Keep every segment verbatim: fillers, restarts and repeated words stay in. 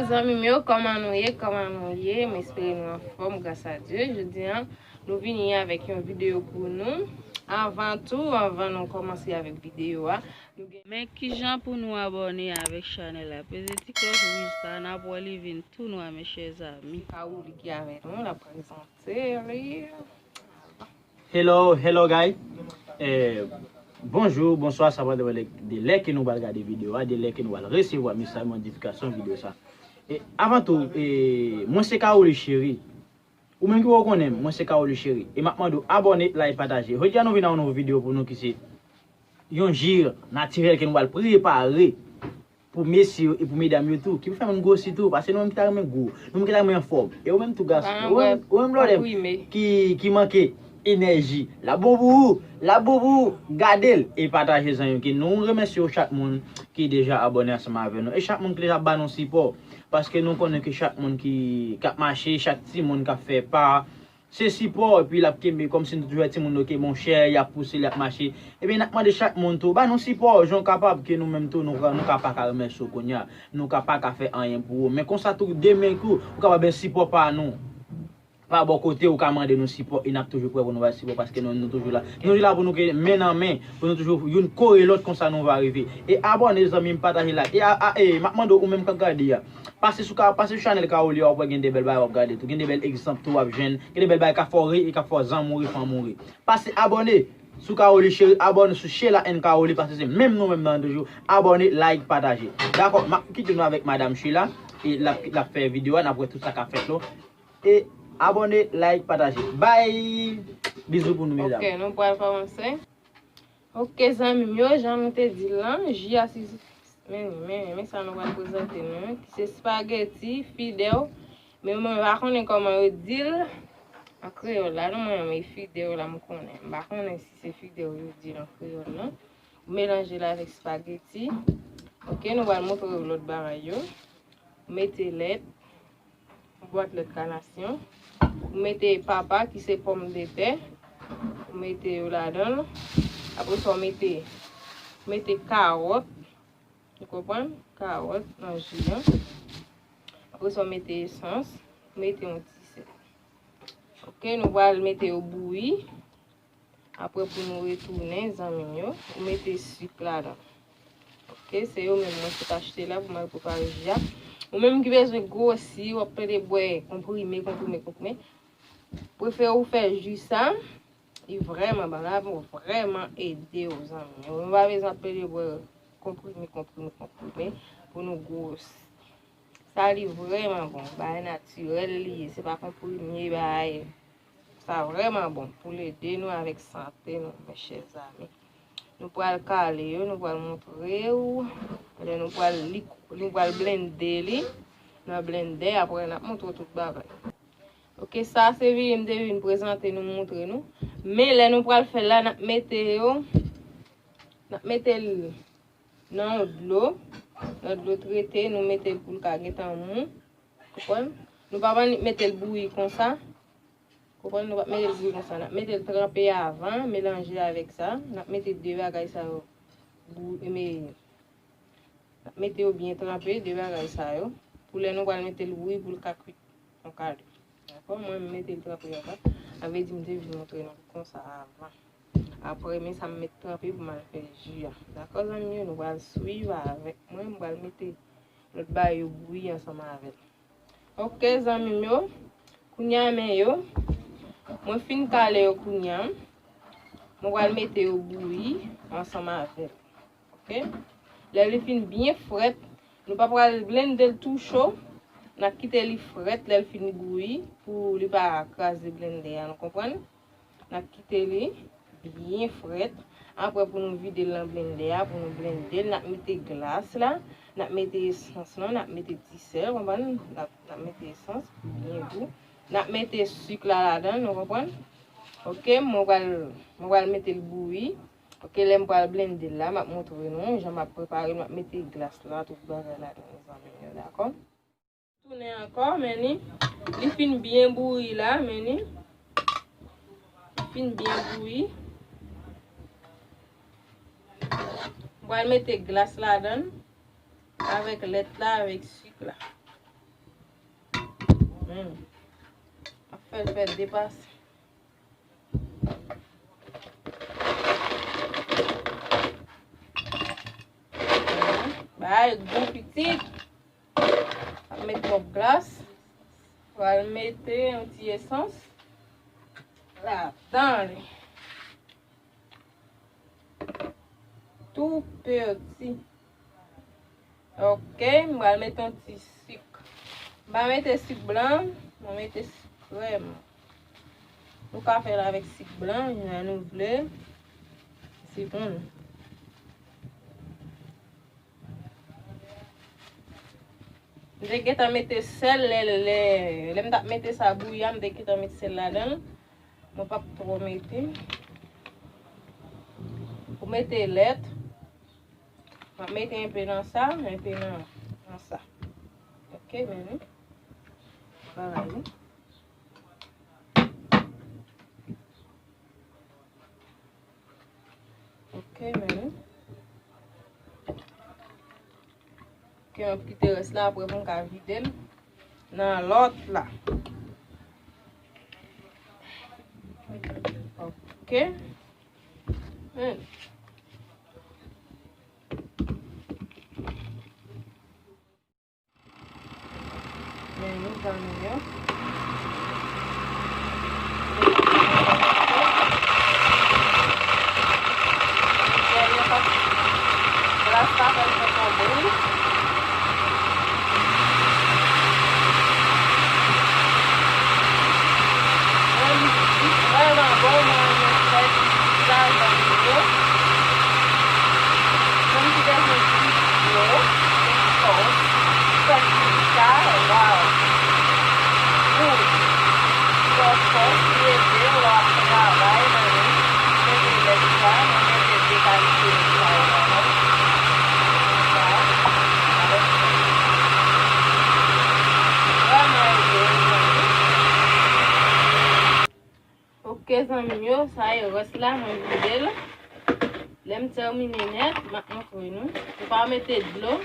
Zanmi m yo, kòman nou ye? Kòman nou ye? M espere nou anfòm, gras a Dye. Jodi a, nou vini avèk yon videyo pou nou. Avan tou, anvan nou kòmanse avèk videyo a, nou gen... Men kijan pou nou abòne avèk chanèl la? Peze ti klòch wouj sa, n ap wè li vin tou nwa, mes chers amis. Kaouli ki avèk nou, l ap prezante li. Hello, hello guy. Eh, bonjou, bonswa, sa va depann de lè ke nou pral gade videyo a, de lè ke nou pral resevwa mesaj notifikasyon videyo sa. E avan tou, e, mwen se Kaouli Cheri. Ou menm ki poko konnen m, mwen se Kaouli Cheri. E m ap mande w abòne, like, pataje. Jodi a nou vin ak yon nouvo videyo pou nou ki se yon ji natirèl ke nou pral prepare pou mesye yo e pou medam yo tou, ki pou fè moun gwosi tou, paske nou menm ki ta renmen gwo, nou menm ki ta renmen anfòm. E ou menm tou gason, ou menm, ou menm blòdè ki, ki manke enèji, l ap bon pou ou, l ap bon pou ou, gade l e pataje zanmi m, ke nou remèsye chak moun ki deja abòne ansanm avè nou, e chak moun ki deja ba nou sipò, paske nou konnen ke chak moun ki, k ap mache, chak timoun k ap fè pa, se sipò, epi l ap kenbe kòmsi nou toujou wè timoun yo ke monchè, y ap pouse, l ap mache. Ebyen, n ap mande chak moun tou, ba nou sipò, jan w kapab, ke nou menm tou, nou, nou ka pa ka remèsye w kounye a, nou ka pa ka fè anyen pou ou. Men konsa tou, demen tou, ou kapab gen sipò pa nou. Pa bò kote, ou ka mande nou sipò, e n ap toujou prè pou nou ba sipò, paske nou, nou toujou la. Nou toujou la pou nou ke men nan men, pou nou toujou youn kore lòt, konsa nou va rive. E abòne, zanmi m, pataje, like. E a, a, e, m ap mande w, ou menm k ap gade a, pase sou ka, pase sou chanèl Kaouli a, w ap wè gen de bèl bagay w ap gade tou. Gen de bèl egzanp tou w ap jwenn. Gen de bèl bagay k ap fè w ri e k ap fè w zanmi w ri, fanmi w ri. Pase abòne sou Kaouli Cheri, abòne sou Sheila and Kaouli, paske se menm nou menm nan toujou. Abòne, like, pataje. Dakò, m ap kite nou avèk Madam Sheila, e l ap, l ap fè videyo a, n ap wè tout sa k ap fèt la. E abòne, like, pataje. Bay bizou pou nou, medam. Ok, nou pral kòmanse. Ok, zanmi m yo, jan nou te di l lan, ji a se, men, men, men sa nou pral prezante nou, ki se spageti, fidèw, men mwen pa konnen kòman yo di l an kreyòl la, non, mwen, men fidèw la, m konnen. M pa konnen si se fidèw yo di l an kreyòl la. Ou melanje l avèk spageti. Ok, nou pral montre w lòt bagay yo. Ou mete lèt, yon bwat lèt kanasyon. Ou mete papa ki se pòmdetè. Ou mete yo ladan l. Apre sa, ou mete, ou mete kawòt. Ou konprann? Kawòt nan ji an. Apre sa, ou mete esans. Ou mete yon ti sèl. Ok, nou pral mete yo bouyi. Apre pou nou retounen, zanmi m yo, ou mete sik ladan. Ok, se yo menm mwen sot achte la pou m al prepare ji a. Ou menm ki bezwen gwosi, w ap plede bwè konprime, konprime, konprime. Prefere ou fè ji sa, li vrèman bon, l ap vrèman ede w, zanmi m yo. Nou pa bezwen ap plede bwè konprime, konprime, konprime pou nou gwosi. Sa li vrèman bon, bagay natirèl li ye, se pa konprime, bagay. Sa vrèman bon pou l ede nou avèk sante nou, mes chers amis. Nou pral kale yo, nou pral montre w. Lè nou pral li, nou pral blende li nan blendè, apre n ap montre w tout bagay. Ok, sa se vini m te vin prezante nou, montre nou. Men lè nou pral fè l la, n ap mete yo, n ap mete l nan yon dlo, nan dlo trete, nou mete l pou l ka gentan mou. Konprann? Nou pa annik mete l bouyi konsa. Konprann? Nou p ap mete l bouyi konsa. N ap mete l tranpe avan, melanje avèk sa. N ap mete de bagay sa yo bou-, eme, n ap mete yo byen tranpe, de bagay sa yo. Pou lè nou pral mete l bouyi, pou l ka kwit yon kalite. Dakò? Mwen, m mete l tranpe avan. Sa vle di m te vin montre nou konsa avan. Apre, men sa m met tranpe pou m al fè ji a. Dakò, zanmi m yo? Nou pral swiv avèk mwen. M pral mete lòt bagay yo bouyi ansanm avè l. Ok, zanmi m yo. Kounye a, men yo. Mwen fin kale yo kounye a. Mwen pral mete yo bouyi ansanm avè l. Ok? Lè li fin byen frèt, nou pa pral blende l tou cho. N ap kite li frèt lè l fin bouyi pou li pa kraze blendè a, nou konprann? N ap kite li byen frèt. Apre pou nou vide l nan blendè a, pou nou blende l, n ap mete glas la, n ap mete esans lan, n ap mete ti sèl, konprann? N ap, n ap mete esans pou byen gou. N ap mete sik la ladan, nou konprann? Ok, mwen pral, mwen pral mete l bouyi. Ok, lè m pral blende l la, m ap montre nou jan m ap prepare l, m ap mete glas la, tout bagay ladan, zanmi m yo, dakò? Tounen ankò, men ni, li fin byen bouyi la, men ni, li fin byen bouyi. M pral mete glas ladan l, avèk lèt la, avèk sik la. Hmm. Ap fè l fè depase. Bagay gou pitit. Ap met twòp glas. Pral mete yon ti esans ladan li. Tou peti. Ok, m pral mete yon ti sik. M pa mete sik blan, mwen mete sik krèm. Nou ka fè l avèk sik blan, jan nou vle. Se pou nou. M te gentan mete sèl lè, lè, lè m t ap mete sa bouyi a, m te gentan mete sèl ladan l. Mwen p ap twò mete. Pou mete lèt, m ap mete enpe nan sa, enpe nan, nan sa. Ok, men nou. Bagay nou. Ok, men. Ok, m ap kite rès la apre pou m ka vide l nan lòt la. Ok. Men. Men nou zanmi yo. Glas la fè l fè tonbe wi. Men li vrèman bon, mwen renmen fè li sa zanmi yo. Moun ki bezwen plis dlo, plis fòs, fè plis sa, waw. Ou, fè fòs, li ede w ap travay nan li. Mete lèt sa, mwen mete de kalite lèt sa yo ladan. Sa, avèk vrèman ede w, zanmi. Ok, zanmi m yo, sa e rès la, mwen vide l. Lè m tèmine nèt, m ap montre nou. Nou pa mete dlo.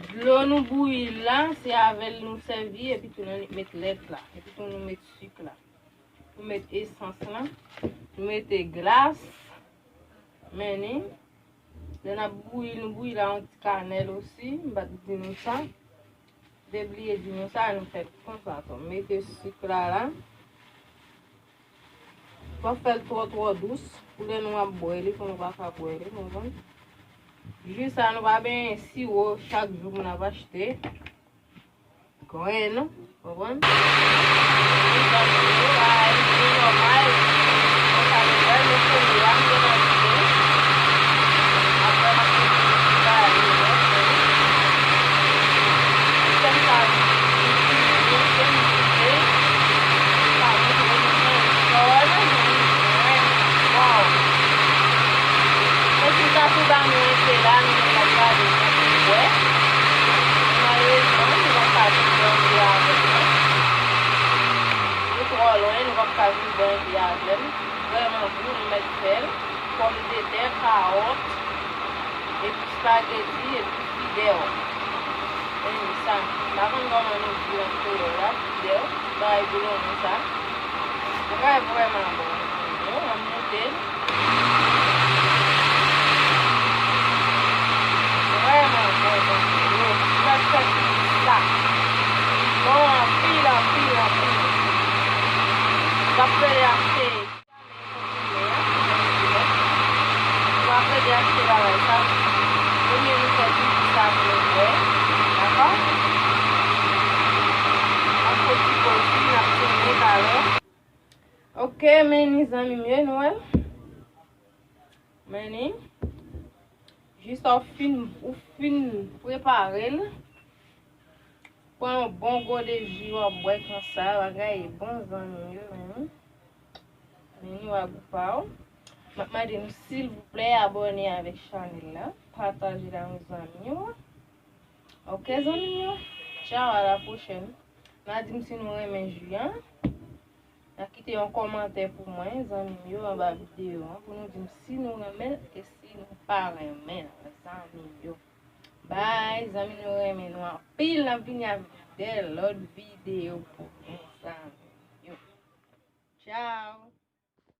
Dlo nou bouyi la, se avè l nou sèvi, epi tou nou met lèt la, epi tou nou met sik la. Nou met esans la, nou mete glas, men ni. Lè n ap bouyi, nou bouyi la yon ti kanèl osi, m pa t di nou sa. Te bliye di nou sa, nou fè konsa tou. Mete sik la la. Pa fè l twò, twò dous, pou lè nou ap bwè li, pou nou pa ka bwè li, konprann? Ji sa nou pa benyen siwo chak jou pou n ap achte. Grenn, konprann? Li ban nou yo, a, li vin nòmal. Konsa nou wè, nou kounye a, m gentan vide. Apre, m ap mete yon ti bagay yo, konprann? Kòm sa, m fini, m fini, m fini. Sa montre nou jan jòn, jan li vrèman bon. Mwen fin ka tou ba nou enpe la, nou menm n ap gade jan pou bwè. Malerezman, nou p ap ka vin bwè enpe avè m non. Nou twò lwen, nou p ap ka vin bwè enpe avè m. Vrèman gou, nou mèt fè l. Pòmdetè, kawòt, epi espageti, epi fidèw. Men sa, m pa konn kòman nou di l an kreyòl la, fidèw, bagay boulonyen sa. Bagay vrèman bon, zanmi yo, ann mete l. Vrèman bon, zanmi yo. M ap fè plis sa. Li bon anpil, anpil, anpil. M ap plede achte. Ou pa plede achte bagay sa. Vòmye nou fè toujou sa pou nou bwè. Dakò? N ap fè ti poz wi, n ap tounen talè. Ok, men ni zanmi m yo, nou wè l? Men ni. Jis sa w fin, ou fin prepare l. Pran yon bon gode ji w ap bwè konsa, bagay bon zanmi yo, men ni. Men ni w a gou pa w. M ap mande nou silvouplè abòne avèk chanèl la, pataje l avèk zanmi w. Ok zanmi yo, tchaw, a la pwochèn. N a di m si nou renmen ji an. N a kite yon kòmantè pou mwen, zanmi m yo, anba videyo an, pou nou di m si nou renmen l e si nou pa renmen l, zanmi m yo. Bay, zanmi nou renmen nou anpil, n ap vini avèk de lòt videyo pou nou, zanmi yo. Tchao.